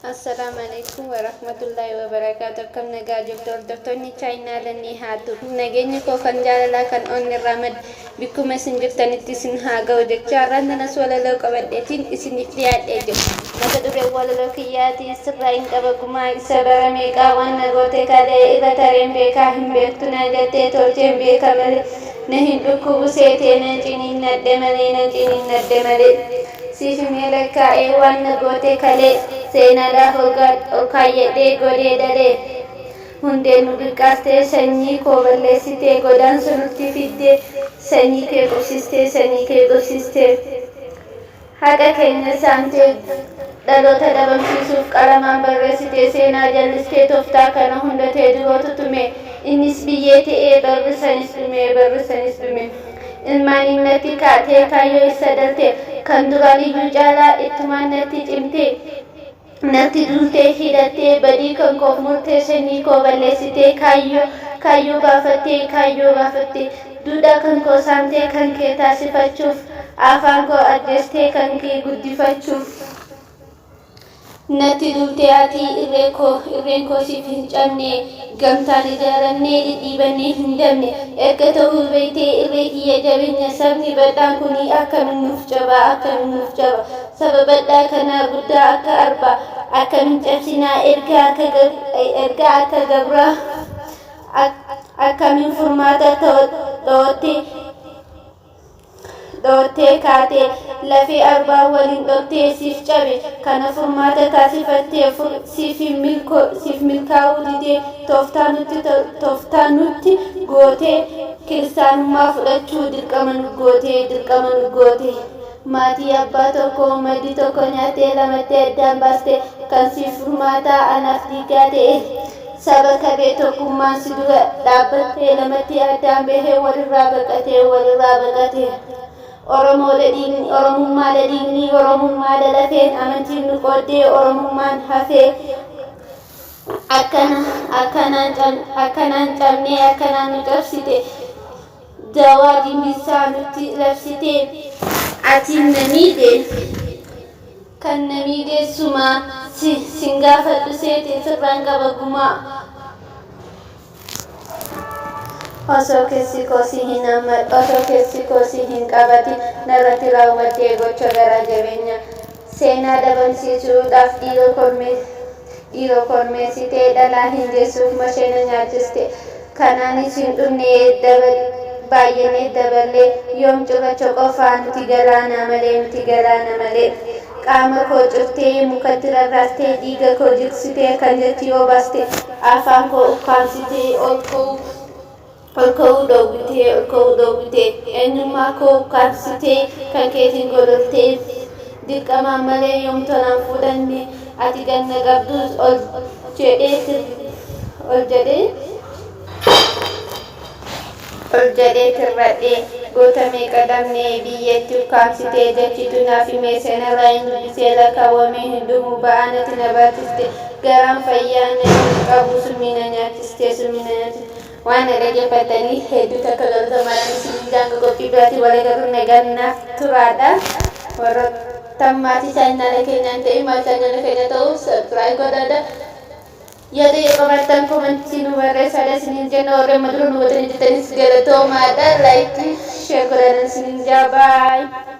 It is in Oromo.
Assalaamu alaikum warahmatullahi wabarakaatu. Akkam nagaa jirtu, hordoftoonni chaayinaa lannii haatu? Nageenyi koo kan jaalalaa kan onni irraa madde bikkuma isin jirtanitti isin haa ga'u jecha, har'aan tanas walaloo qabadheetiin isiniif dhiyaadhee jira. Mata dureen walaloo kiyyaatii "Sirraa hin qaba gumaa". Isa bara meeqaa waan na goote kalee irra tareen beekaa, hin beektu na jettee tolcheen beeka malee, na hin dhukkubu seetee, na ciniinnadhe malee, na ciniinnadhe malee. Siif himee lakkaa'ee waan na goote kalee, seenaadhaaf ol kaayyadhee godhee dhalee. Hundee nu buqqaastee, sanyii koo balleessitee, godaansa nutti fiddee, sanyii kee qubsistee, sanyii kee qubsistee. Haqa keenya saamtee, dhaloota dhabamsiisuuf qalamaan barreessitee, seenaa jallistee. Tooftaa kana hunda Teedirootu tume, innis biyyee ta'ee barri sanis dhume, barri sanis dhume. Ilmaaniin natti kaatee, kaayyoo isa dalte, kan duraan iyyuu caalaa ittumaan natti cimtee, natti duultee, hidhattee badii kan koof murtee, sanyii koo balleessitee, kaayyoo baafattee, kaayyoo baafattee. Duudhaa kan koo saamtee kan kee taasifachuuf, afaan koo ajjeestee kan kee guddifachuuf natti duultee. Ati irree koo, irreen koo siif hin cabne, gamtaan ijaaramnee dhidhiibannee hin dabne. Erga ta'uu beektee irree kiyya jabeenya, sabni bal'aan kuni akkamiin nuuf caba, akkamiin nuuf caba? Saba bal'aa kanaa guddaa akka arbaa akkamiin cabsinaa? Erga akka gabraa akkamiin furmaata dho'ottee dhoottee kaatee, lafee arbaa waliin dhottee siif cabe kana furmaata taasifattee? Siif milkaa'uu didee tooftaa nutti gootee, kiristaanummaa fudhachuu dirqama nu gootee, dirqama nu gootee. Maatii abbaa tokko maddi tokko nyaattee lamatti addaan baaste, kan siif furmaataa anaaf diigaa ta'e. Saba kabee tokkummaan si dura dhaabbattee lamatti addaan bahee walirraa baqatee, walirraa baqatee. Oromoodha dhiigni, Oromummaadha dhiigni, Oromummaadha lafeen, amantiin nu qooddee Oromummaan hafee. Akkana akkanaan cabnee, akkanaan nu cabsite, dawaa dimbisaa nutti labsite. Atiin na miidhe, kan na miidheessumaa sin gaafadhu seete, sirraan qaba gumaa. Osoo keessi koo si hin osoo keessi koo si hin qabatin narratti raawwattee gocha gara jabeenya. Seenaa dhabamsiisuudhaaf dhiira kormeessitee, dhalaa hin deessuuf masheena nyaachiste. Kanaanis hin dhumne, baay'inee daballee, yoom cirracha qofaa, nuti galaana malee, nuti galaana malee. Qaama koo cirtee mukatti rarraastee, dhiiga koo jigsitee kan jetti yoo baaste, afaan koo ukkaamsitee ol ka'uu dhoowwitee, ol ka'uu dhoowwitee. Eenyummaa koo ukkaamsitee kan keetiin godoltee, dirqamaan malee yoom tolaan fuudhanne? Ati ganna qabdus ol jedhee tirradhee, goota meeqa dhabnee biyyeetti ukkaamsitee. Jechitu naaf himee, seenarraa hin dubbisee, lakkaawwamee hin dhumu ba'aa natti na baachiste. Garaan fayyaa na hin qabu, summii na nyaachiste, summii na nyaachiste. Waan na dhaggeeffattanii hedduu takka galatoomaadhaan isiniin jaanga. Qophii biraatiin wal agarru, nagaan naaf turaadha. Warra maatii chaanala keenyaan ta'e, maatii chaanala keenya ta'uu subscribe godhaadha. Yaada yoo qabaattan comment nu barreessaadha isiniin jenna. Warra amma dura nu wajjin jirtanis galatoomaadha. Like, share godhaadha isiniin jaa. Bye.